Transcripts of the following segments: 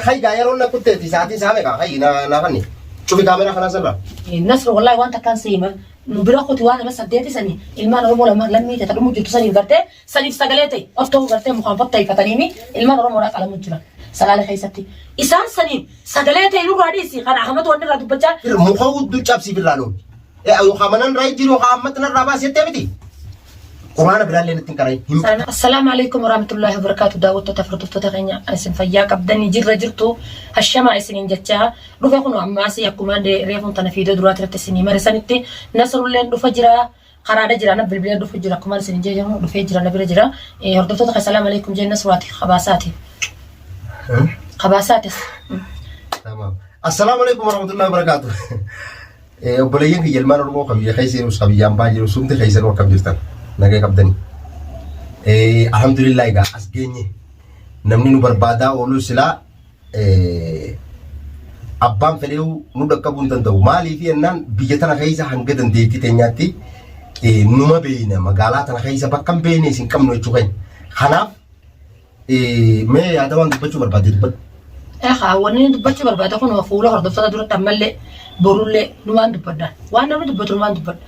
Hay gaa yeroon na kutteeti sa'aatiin isaa meeqa? Hay na na fanni. Cufi kaameraa kanaa sirraa. Nasru wallahi waan takkaan si hima nu bira kuti waan nama saddeeti sani ilmaan Oromoo lama lammii ta'e dhumuu jirtu saniif gartee saniif sagalee ta'e ottoo gartee mukaan fottayfataniimi ilmaan Oromoodhaa qalamu jira salaale keessatti isaan saniif sagalee ta'e nurraa dhiisi kan Ahmad wanni irraa dubbachaa Muka hudduu cabsiif irraa loon. Yookaan manan irraa jiru yookaan ammatti narraa baasi jettee miti. Quraana biraallee natti hin qarayin. Hin Assalaamu alaikum warahmatullahi wabarakatuh daawwattoota fi hordoftoota keenya isin fayyaa qabdanii jirra jirtu hashamaa isiniin jechaa dhufe kun ammaas akkuma reefuun tana fiidoo duraa irratti isinii marisanitti Nasrulleen dhufa jira karaadha jira na bilbilee dhufu jira akkuma isiniin jedhamu dhufee jira na bira jira. Hordoftoota keenya salaamu alaikum jee Nasruwaati kabaasaati kabaasaati. Tamam. Assalaamu alaikum warahmatullahi wabarakatuh. Obboleeyyan kiyya ilmaan Oromoo kan biyya keessa jirus kan biyyaan baa jirus hundi keessanuu akkam jirtan nagaa qabdani. Alhamdulillah egaa as geenye namni nu barbaadaa oolu silaa abbaan fedheewu nu dhaqqabuu hin danda'u. Maaliif jennaan biyya tana keessa hanga dandeettii teenyaatti numa beeyna magaalaa tana keessa bakka hin beekne isin qabnu jechuu keenya. Kanaaf Mee yaada waan dubbachuu barbaadde dubbadhu. Egaa wanni inni dubbachuu barbaade kun fuula hordoftoota duratti ammallee borullee numaan dubbadha. Waan namni dubbatu numaan dubbadha.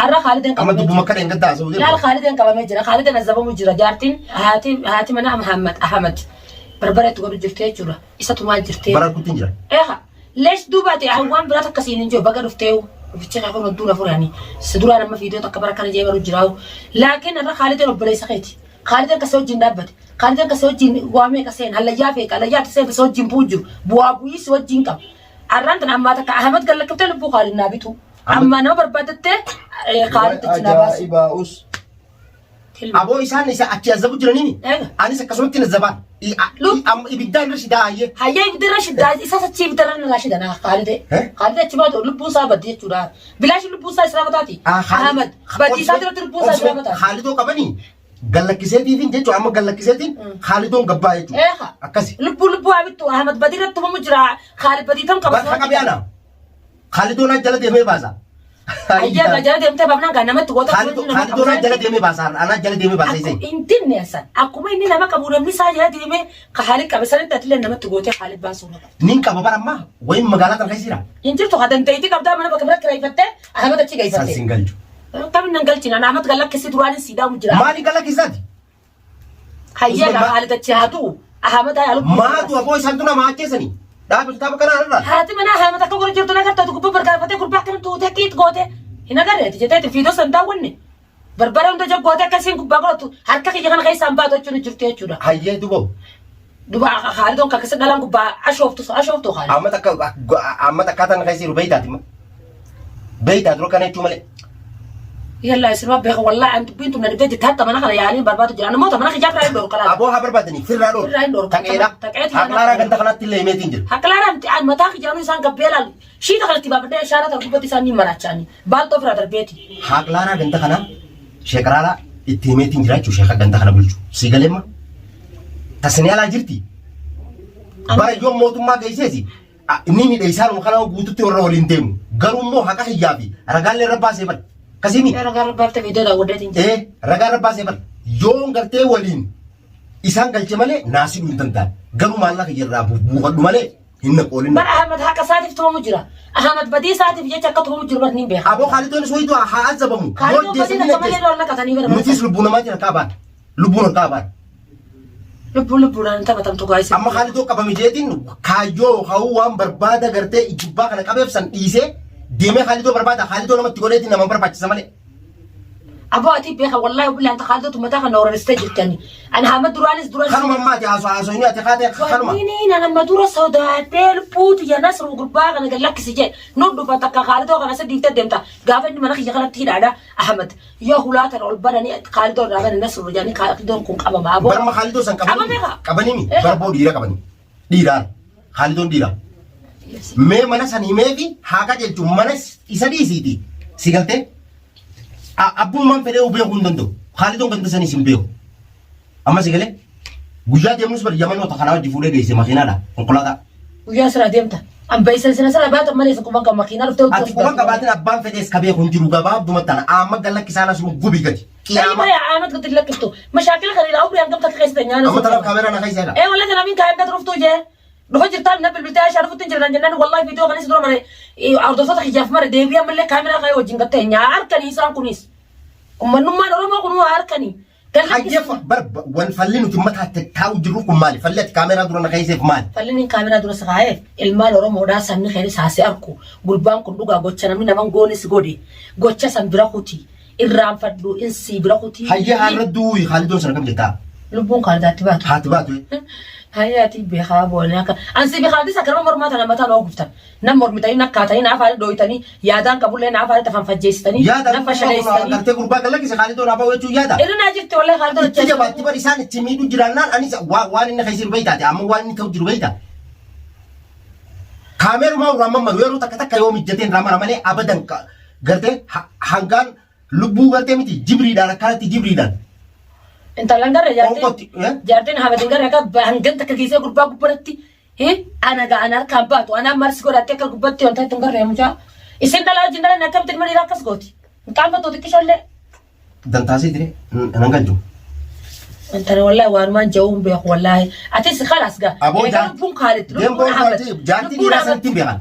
Har'a Khaalideen Amma qabamee dubbuma jira. akka dheengaddaa haasa'uu Laal jirta. Khaalideen qabamee jira. Khaalideen azabamu jira. Jaartiin haati haati mana Muhammad Ahmad barbara itti godhu jirti jechuudha. Isa tumaa jirti. Bara kuttiin jira. Egaa leesh duuba ati waan biraa takka siin hin jiru baga dhuftee dhuficha kee kun hedduu na furani. Si duraan amma fiidoo takka bara kana jee baru jiraa'u. Laakiin har'a Khaalideen obboleessa keeti. Khaalideen ka si wajjin dhaabbate. Khaalideen ka si wajjin waa meeqa seen hallayyaa feeqa hallayyaa ati seente si wajjin bu'u jiru. Bu'aa bu'ii si wajjin qaba. Arraan tana ammaa takka Ahmad gad lakkiftee lubbuu Khaalid naa bitu. Ammaa nama barbaadattee Khaalid achi naa baasu. Ajaa'ibaa us. Aboo isaan isa achi azabu jiraniini. Eega. Anis akkasumatti na zabaan. Ibiddaan irra shidaa hayyee. Hayyee ibidda irra shiddaa isa achi ibidda irra narraa shidan Khaalidee. Eh? Khaalidee achi baatu lubbuun isaa baddi jechuudha. Bilaashi lubbuun isaa israa bataati. Ahmad badii isaa duratti lubbuun isaa israa bataati. Khaalidoo qabanii gallakkiseetiifin jechuudha amma gallakkiseetiin Khaalidoon gabbaa jechuudha. Eeha. Akkasi. Lubbuu lubbuu haa bittu Ahmad badii irratti tumamu jira Khaalid badii tam qaba. Bakka qabee ana. Khaalidoon as jala deemee baasa. Ayyee jala deemtee baafnaan kan namatti goota Khaalidoon as jala deemee baasa. Anaa jala deemee baasa Akkuma isee. hin dinne san akkuma inni nama qabu namni isaa jala deemee ka Khaalid qabe sanitti atillee namatti gootee Khaalid baasuu qaba. Nin qaba bara ammaa wayim magaalaa tana keessa jira. Hin jirtu ka dandeettii qabdaa mana bakka bira kireeffattee Ahmad achi San geeffattee. sin galchu. Taphni nan galchina Ahmad kan lakkisii duraan sii daamu jira. Maali gala keessaati? Hayyee gaa Khaalid achi haa du'u. Ahmad haa lubbuu. Maatu aboo isaan tuna maachesanii. Dhaabi kitaaba kanaa irraa. Haati manaa Ahmad akka godhu jirtu nagarta gubbaa bargaarfatee gurbaa akkana tuutee qiit goote hin agarreeti jetteeti fiidoo san daawwanne. Barbara hunda jaggootee akka isiin gubbaa godhatu harka kiyya kana keessaan baatu jechuun jirtu jechuudha. Hayyee duboo. Duba Khaalidoon kan keessa dhalaan gubbaa ashooftu ashooftu Khaalid. Amma takka amma takkaataan keessa jiru beeytaati ma. Beeytaa dura kana jechuu malee. Yalla isin beeka wallahi an dubbiin tun na dhibdee jirti hatta mana kana yaaliin barbaadu jira. Namoota mana kiyyaa irraa hin dhorku kalaas. Aboo haa barbaadanii firraa dhorku. Firraa hin dhorku. Taqeedha. Taqeeti Haqlaaraa ganda kanatti illee himeetiin jira. Haqlaaraa miti an mataa kiyyaanuu isaan gabbee laal. Shiita kanatti baafadhee shaara tan gubbatti isaan ni marachaani. Baaltoo ofirraa darbeeti. Haqlaaraa ganda kana sheekaraaraa itti himeetiin jira jechuudha sheeka ganda kana bulchu. Sii galeemma. Tasni alaa jirti. Bara yoo mootummaa geesseesi inni ni dheessaanuma kana guututti warra waliin deemu. Garuu immoo haqa kiyyaa fi ragaallee irra baasee bal. Kasiimi. Ragaa rabbaafte viidiyoo daawwadheetiin jira. Ee ragaa irra baasee bal. Yoon gartee waliin isaan galche malee naasiduu hin danda'an. Garuu maallaqa kiyya irraa buufadhu malee hin naqoolin. Bara Ahmad haqa isaatiif tumamu jira. Ahmad badii isaatiif jecha akka tumamu jiru bar ni beeka. Aboo Khaalidoon wayitu haa azabamu. Khaalidoon badii akka malee lola naqatanii bara mana Nutis lubbuu namaatiin harkaa baana. Lubbuun harkaa baana. Lubbuu lubbuudhaan hin taphatamtu gaayisa. Amma Khaalidoo qabame jeetiin kaayyoo hawuu waan barbaada gartee gubbaa kana qabeef san dhiisee deemee Khaalidoo barbaada. Khaalidoo namatti godheetiin nama barbaachisa malee. Aboo ati beeka wallahi billahi anta Khaalidootu mataa kana horaristee jirtani. Ani Ahmad duraanis dura. Kanuma ammaa ati haasoo haasoo inni ati kaatee kanuma. Wanni nana amma dura sodaadhee lubbuutu ya Nasru gurbaa kana gad lakkisi jee nu dhufa takka Khaalidoo kana sadiiftee deemta gaafa inni mana kiyya kanatti hidhaadha Ahmad. Yoo hulaa tana ol bananii Khaalidoo irraa banan Nasru jedhanii Khaalidoon kun qabama aboo. Barma Khaalidoo san qabanii Qabame kaa. qabanii mi Eh. barboo dhiira qabanii dhiiraan Khaalidoon dhiira. Mee mana san himeefi haa qajeelchu mana isa dhiisiiti si galtee abbummaan fedhee beekuu hin danda'u Khaalidoon ganda saniis hin beeku. Amma si galee guyyaa deemnus bar yamanoota kanaa hojii fuudhee geesse makiinaadha konkolaataa. Guyyaa sirraa deemta. An baysan sina sirraa baatan malee isa quban qaba makiinaa dhuftee Ati quban qabaatin abbaan fedhees ka beeku hin jiru gabaabduma tana amma galla kisaana sun gubi gadi. Qiyaama. Yaa Ahmad gadi lakkiftu. Mashaakila kana ilaa umrii hangam takka keessa nyaana. Amma tanaaf kaameraa na keessa eega. Ee wala kana min kaayam gadi dhuftuu jee. Dhufa jirtaa na bilbiltee Aishaa dhufutti hin jirran jennaan wallahi viidiyoo kanis dura mare hordoftoota kiyyaaf mare deebii ammallee kaameraa ka'ee wajjin gattee nyaa harkanii isaan kunis. Ummannummaan Oromoo kun waa harkanii. Hayyee bar wan falli nuti mataatti taa'u jirru kun maali? Falli ati kaameraa dura na keesseef maali? Falli inni kaameraa dura si kaa'eef ilmaan Oromoodhaa sabni keenis haa si arku. Gurbaan kun dhugaa gocha namni naman goonis godhe. Gocha san bira kuti. Irraanfadhu insii bira kuti. Hayyee haarra duuyi Khaalidoon sana kam jettaa? Lubbuun Khaalidaatti baatu. Haati baatu. Hayyee ati beekaa boonee akka. Ansi fi Khaalidis akka nama mormaa tana mataa noo guftan. Nam mormitanii nakkaatanii na afaanii dhooytanii yaadaan qabullee na afaanii tafan fajjeessitanii Yaada na fashaleessitanii. gartee gurbaa kan lakkise Khaalidoon haa ba'u jechuun yaada. Irra naa jirti wallahi Khaalidoon Itti jabaatti bar isaan itti miidhuu jiraannaan anis waan inni keessa jiru beektaati amma waan inni ta'u jiru beekta. Kaameerumaa irraa mammaru yeroo takka takka yoo mijjateen irraa mara malee abadan gartee hangaan lubbuu gartee miti jibriidhaan akkanatti jibriidhaan. Intalan garre jaartiin Qoonqootti, eh? jaartiin Ahmed garre akka hangan takka geessee gurbaa gubbaratti ana ga ana harkaan baatu anaan marsi godhatte akka gubbatti wanta ittiin garre mucaa. Isin dhalaa wajjin dhalan akkamitti ilma dhiiraa akkas gooti. Qaanfattu xiqqishollee. Dantaasii ture nan galchu. Intala wallahi waanumaan ja'uu hin beeku wallahi. Atis khalaas gaa. Aboo Egaa lubbuun Kaalid lubbuun Demboon Ahmed jaartii lubbuun dhiiraa Ahmed. sanittiin beekan.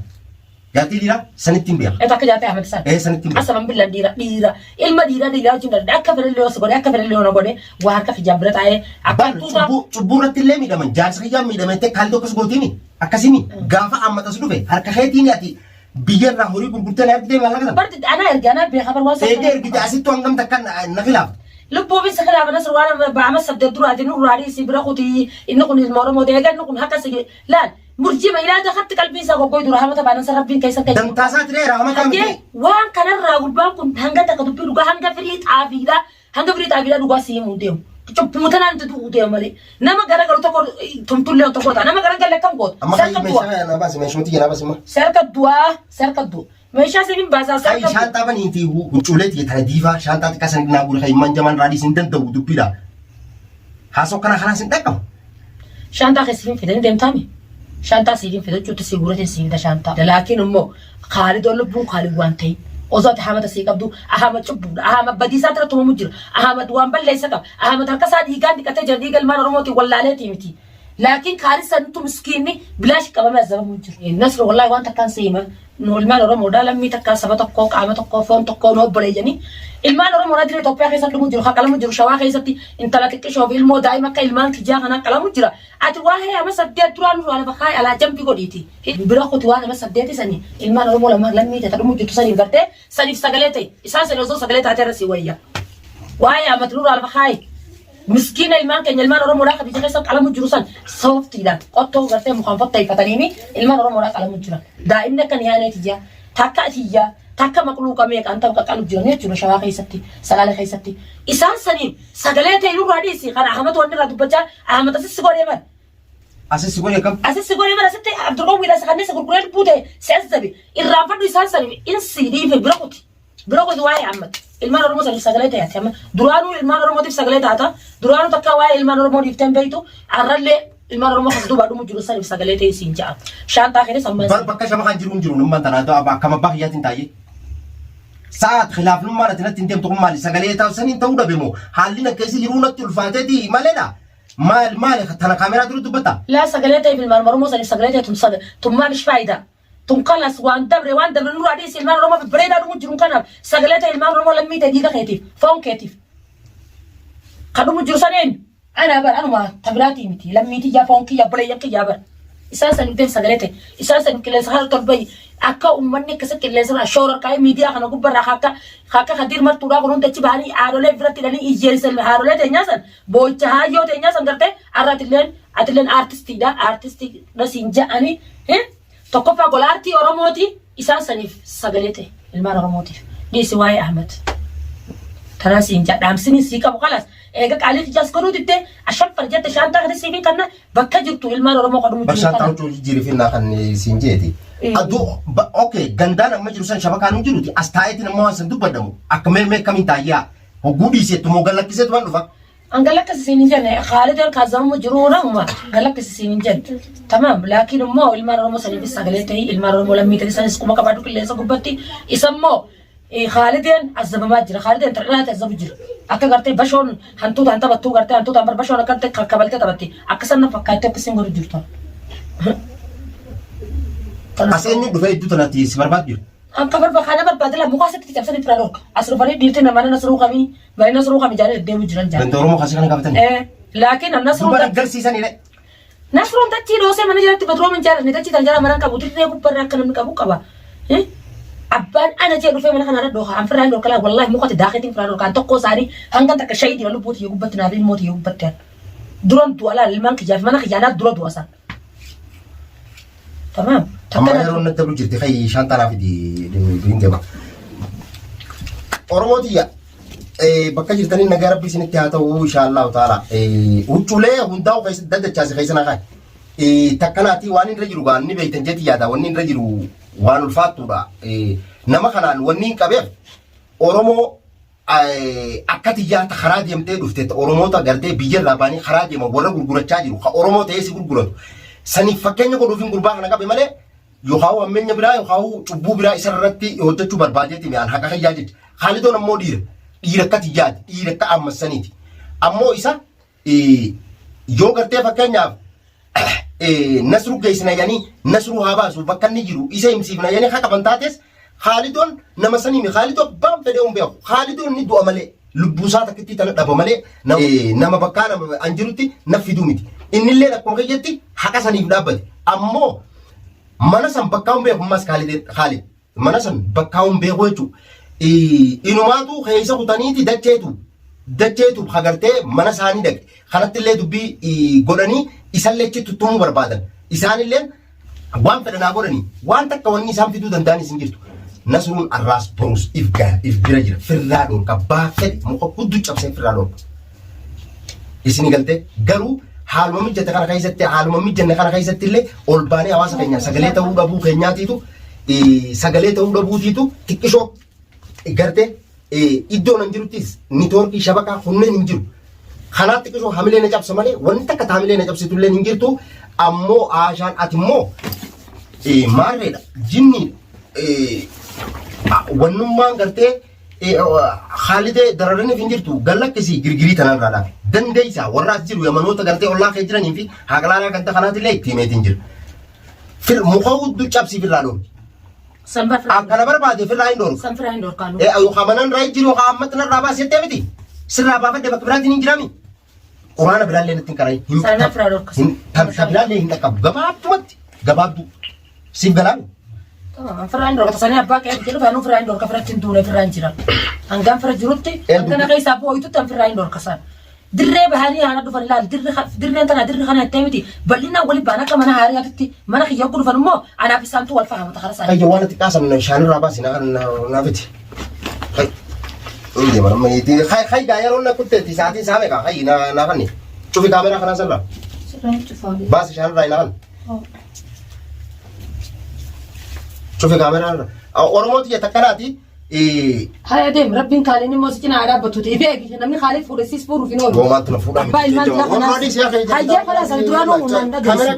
Jaartii dhiiraa sanittiin beekan. Eta akka jaartii Ahmed san. Ee sanittiin beekan. Qasaman billan dhiira dhiira ilma dhiira dhiira wajjin dhalate akka fedhe yoo si godhe akka fedhe yoo na godhe waa harka kijaan bira taa'ee akka Bar tuuta cubbuu cubbuu irratti illee miidhaman jaarsi kiyyaan miidhamee kaalidoo akkas gootiini akkasimi gaafa ammatas dhufe harka keetiin ati biyya irraa horii gurgurtee na ergitee maallaqa sana. Barti anaa erge anaa beeka bar waan Eegee ergite asittuu hangam takka na khilaafte. Lubbuu fi sikilaafa nasir waan ba'ama saddeet duraati nurraa dhiisi bira kuti inni kun ilma Oromoo ta'e egaa inni kun haqa si laal murjima ilaa dakatti qalbii isaa goggoydu rahamata baanan san rabbiin keessa akka jiru. Dantaa isaa tiree raamataa Hayyee miti. waan kanarraa gurbaan kun hanga takka dubbii dhugaa hanga firii xaafiidha hanga firii xaafiidha dhugaa si himuu deemu. Cubbuu tanaan itti du'uu deema malee nama garagalu tokko tumtullee tokko ta'a nama garagalle akkam goota. Amma Sarka kayyuu du'a meeshaa na baasi meeshumti jedhaa baasi immoo. sarka du'aa sarka du'a meeshaa siif baasaa Kayi sarka du'a. shaanxaa baniiti huccuulee tiyya tana diifaa shaanxaa xiqqaa san naa gure kayi manjamaan raadii sin danda'u dubbiidha. Haasoo kana kanaa sin dhaqqabu. Shaantaa kee siif fidanii deemtaami. Shaantaa siif fida jechuutti si guuratiin siif fida shaantaa. Laakiin immoo Khaalidoo lubbuun Khaalid waan ta'in. Osoo ati Ahmad asii qabdu Ahmad cubbuudha. Ahmad badiisaa irra tumamu jira. Ahmad waan balleessa qaba. Ahmad harka isaa dhiigaan dhiqatee jira. Dhiiga ilmaan Oromootiin wallaaleetii miti. Laakiin Khaalid santu miskiinni bilaash qabamee azabamuu jira. Nasru wallahi waan takkaan si hima. Nu ilmaan Oromoodha lammii takkaa saba tokkoo qaama tokkoo foon tokkoo nu obboleeyyanii. Ilmaan Oromoodha diree Itoophiyaa keessa dhumu jiru haqalamu jiru shawaa keessatti intala xiqqishoo fi ilmoo daa'ima akka ilmaan kijaa kanaa qalamu jira. Ati waa'ee ama saddeet duraa nurraa lafa kaa'i alaa jambi godhiiti. Bira kuti waan ama saddeeti sanii ilmaan Oromoo lama lammii ta'e dhumuu jirtu saniif gartee saniif sagalee ta'e isaan sanii osoo sagalee taatee irra si wayya. Waa'ee amati nurraa lafa kaa'i. Miskiina ilmaan keenya ilmaan Oromoodhaa kan biyya keessa qalamu jiru san sooftiidhaan qottoo gartee mukaan fotteeffataniini ilmaan Oromoodhaa qalamu jiran. Daa'imni akka niyaanee tiyyaa takka tiyyaa takka maqluuqa meeqaan ta'u qaqqalu jiran jechuudha shawaa keessatti salaale keessatti. Isaan saniin sagalee ta'e nurraa dhiisi kan Ahmad wanni irraa dubbachaa Ahmad asis si godhee bar. Asis si godhe kam? Asis si godhee bar asitti Abdulqawwiidha isa kanneen isa gurguree lubbuu ta'e si azzabe irraanfadhu isaan saniif insi dhiife bira kuti. Bira kuti waa'ee Ahmad. Ilmaan Oromoo saniif sagalee ta'e ati amma duraanuu ilmaan Oromootiif sagalee taata duraanuu takka waa'ee ilmaan Oromoo dhiiftee hin beektu har'allee ilmaan Oromoo kan duubaa dhumu jiru saniif sagalee ta'e siin ja'a. Shaantaa keessa ammaa Bar bakka shama kan jiru hin jiru nummaan tanaa du'a akkam abbaa kiyyaatiin taa'ee. Sa'aat khilaafnummaan ati natti hin deemtu kun maali sagalee ta'u saniin ta'uu dhabe moo haalli na keessa jiruu natti ulfaateeti maleedha. Maali maali tana kaameraa dura dubbata. Laa sagalee ta'eef ilmaan Oromoo saniif sagalee ta'e tun saga tun maal ish faayidaa? Tun kalas waan dabre waan dabre nurraa dhiisi ilmaan Oromoo babbareedaa dhumu jiru kanaaf sagalee ta'e ilmaan Oromoo lammii ta'e dhiiga keetiif foon keetiif. Kan dhumu jiru san eenyu? Anaa bar anuma tabiraatii miti lammii tiyyaa foon kiyya obboleeyyan kiyyaa bar. Isaan san deem sagalee ta'e isaan san qilleensa haala tolbayi akka uummanni akkasa qilleensa irraa shoora kaa'ee miidiyaa kana gubbarraa akka akka kadiir martuudhaa kun hundi achi bahanii haadholee biratti hidhanii iyyeessa haadholee teenyaa san boo'icha haayyoo teenyaa san gartee har'a atilleen atilleen aartistiidha aartistiidha siin ja'anii tokkoffaa gola aartii Oromooti isaan saniif sagalee ta'e ilmaan Oromootiif dhiisi waa'ee Ahmad. Tanaa siin jedha dhaamsini sii qabu kalas eega qaalii kijaas godhuu diddee ashaffar jette shaantaa kana siif hin kanna bakka jirtu ilmaan Oromoo kan dhumu jiru Barshaan kana. ta'uu jijjiirifinnaa kan siin jeeti. Aduu okay gandaan amma jiru san shabakaan hin jiruti as taa'eetiin ammoo waan san dubbadamu akka mee mee akkamiin taayyaa hogguu dhiiseettu moo gallakkiseetu waan dhufa. An galakkisi siin hin jenne Khaalid harkaa zamamu jiru namuma galakkisi siin hin jenne. Tamaam laakiin immoo ilmaan Oromoo saniifis sagalee ta'ii ilmaan Oromoo lammii ta'ii sanis kuma qabaadhu qilleensa gubbatti isa immoo Khaalideen azabamaa jira Khaalideen tar'inaati azabu jira. Akka gartee bashoon hantuutaan taphattuu gartee hantuutaan bar bashoon akka gartee kakkabaltee taphatti akka san na fakkaattee akka isin godhu jirtu. As eenyu dhufee iddoo tanatti si barbaadu jira? Akka barba kana barbaade la mukaa sitti cabsanii firaa dhorka. As dhufanii dhiirti nama nasruu kamii bari nasruu kamii jaalee deddeemu jiran jaa. Ganda Oromoo kasii kana gaafatanii. Eh, laakiin an nasruun Duba garsiisanidha. Nasruun dachii dhoosee mana jalatti batroo min jaalatne dachii tan jala mana qabu dirree gubbarra akka namni qabu qaba. Eh? Abbaan ana jee dhufee mana kanarra dhooka an firraa hin dhorka laa wallaahi mukati daakeetiin firraa dhorka an tokkoo isaanii hangan takka shahii diina lubbuu tiyya gubbatti naaf ilmoo tiyya gubbatti an. Duran du'a laal ilmaan kiyyaaf mana kiyyaa naaf dura du'a san. Tamaam. Amma yeroon natti dabru jirti kai shaantaa naa fidi hin deema. Oromoo tiyya bakka jirtanii nagaa rabbi isinitti haa ta'u inshaallahu ta'ala. Huccuulee hundaa'u keessa daddachaase keessa naa kaa'i. Takkanaatii waan irra jiru gaan ni beektan jeeti yaada wanni irra jiru waan ulfaattuudha. Nama kanaan wanni hin qabeef Oromoo akka tiyyaa ta karaa deemtee dhufte ta Oromoota gartee biyya irraa baanii karaa deeman warra gurgurachaa jiru ka Oromoo ta'ee si gurguratu saniif fakkeenya godhuufin gurbaa kana qabe malee yookaan hammeenya biraa yookaan cubbuu biraa isa irratti hojjechuu barbaadeeti mi'aan haqa kiyyaa jecha. Haalidoon ammoo dhiira dhiira akka tiyyaati dhiira akka ammassaniiti ammoo isa yoo gartee fakkeenyaaf nasruu geessina jedhanii nasruu haa baasu bakka inni jiru isa himsiifna jedhanii haa qaban taates Haalidoon nama saniimi Haalidoo abbaan fedhee hin beeku Haalidoon ni du'a malee lubbuusaa takkittii tana dhaba malee nama bakkaa nama an jirutti na fiduu miti innillee akkuma kiyyatti haqa saniif dhaabbate ammoo mana san bakkaa hin beeku ammas Khaalid Mana san bakkaa hin beeku jechuudha. Inumaatu keessa kutaniiti dacheetu dacheetu hagartee mana isaanii dhaqe. Kanatti illee dubbii godhanii isallee achi tuttumuu barbaadan. Isaanillee waan fedhan haa godhanii waan takka wanni isaan fiduu danda'anis hin jirtu. Nasruun arraas borus if gaya if bira jira firraa dhorka baafedhe muka hudduu cabsee firraa dhorka. Isin galtee garuu haaluma mijjate kana keessatti haaluma mijjanne kana keessatti illee ol baanee hawaasa keenya sagalee ta'uu dhabuu keenyaatiitu sagalee ta'uu dhabuutiitu xiqqishoo gartee iddoo nan jiruttis niitoorkii shabakaa kunneen hin jiru. Kanaaf xiqqishoo hamilee na cabsa malee wanni takka hamilee na cabsitu illee hin jirtu ammoo aashaan ati immoo maarreedha jinniidha wannummaan gartee Khaalidee dararaniif hin jirtu gallakkisi girgirii tanaan irraa dhaabe. Dandeessaa warra as jiru yamanoota gartee ollaa kee jiranii fi haqlaalaa ganda kanaatillee itti himeetiin jira. Fir muka hudduu cabsii firraa dhoorki. Sanba firaa. Akkana barbaade firraa hin dhoorku. San firaa hin dhoorkaanu. Yookaan manaan irraa hin jiru yookaan ammatti narraa baasi jettee miti. Sirraa baafadhe bakka biraatiin hin jiraami. Quraana biraallee natti hin qarayin. Hin Sana firaa dhorka. hin ta biraallee hin dhaqqabu. Gabaabtumatti gabaabduu. Siif galaami. Tamam, firaa hin dhorka. Sanii abbaa kee jedhu faanuu firaa hin dhorka firatti hin duune firaa hin jira. Hangaan fira jirutti hangana keessaa booyitutti an firaa hin dhorka san. Dirree bahanii haala dhufan laal dirri dirreen tana dirri kana jettee miti bal'inaan wali ba'an akka mana haariyaatitti mana kiyya hogguu dhufan immoo anaaf isaantu wal fahamata karaa isaanii. Ayyo waan ati qaasan shaanirraa baasi na na fiti. Hay. Inni deema amma hay hay gaa yeroo na kutteetti sa'aatiin isaa meeqa hay na na fanni. Cufi kaameraa kanaa sirraa. Sirraan cufaa. Baasi shaanirraa hin hafan. Cufi kaameraa irra. Oromoo tiyya takkanaati. Haya deem rabbiin kaaliin immoo si cinaa haa dhaabbatuuti. Ifi eegi namni kaalii fuudhe siis fuudhuuf hin oolu. Goomaatti na fuudhaa Abbaa ilmaan isaa kanaas. Hayyaa kalaas ani duraanuu naan dhageessu.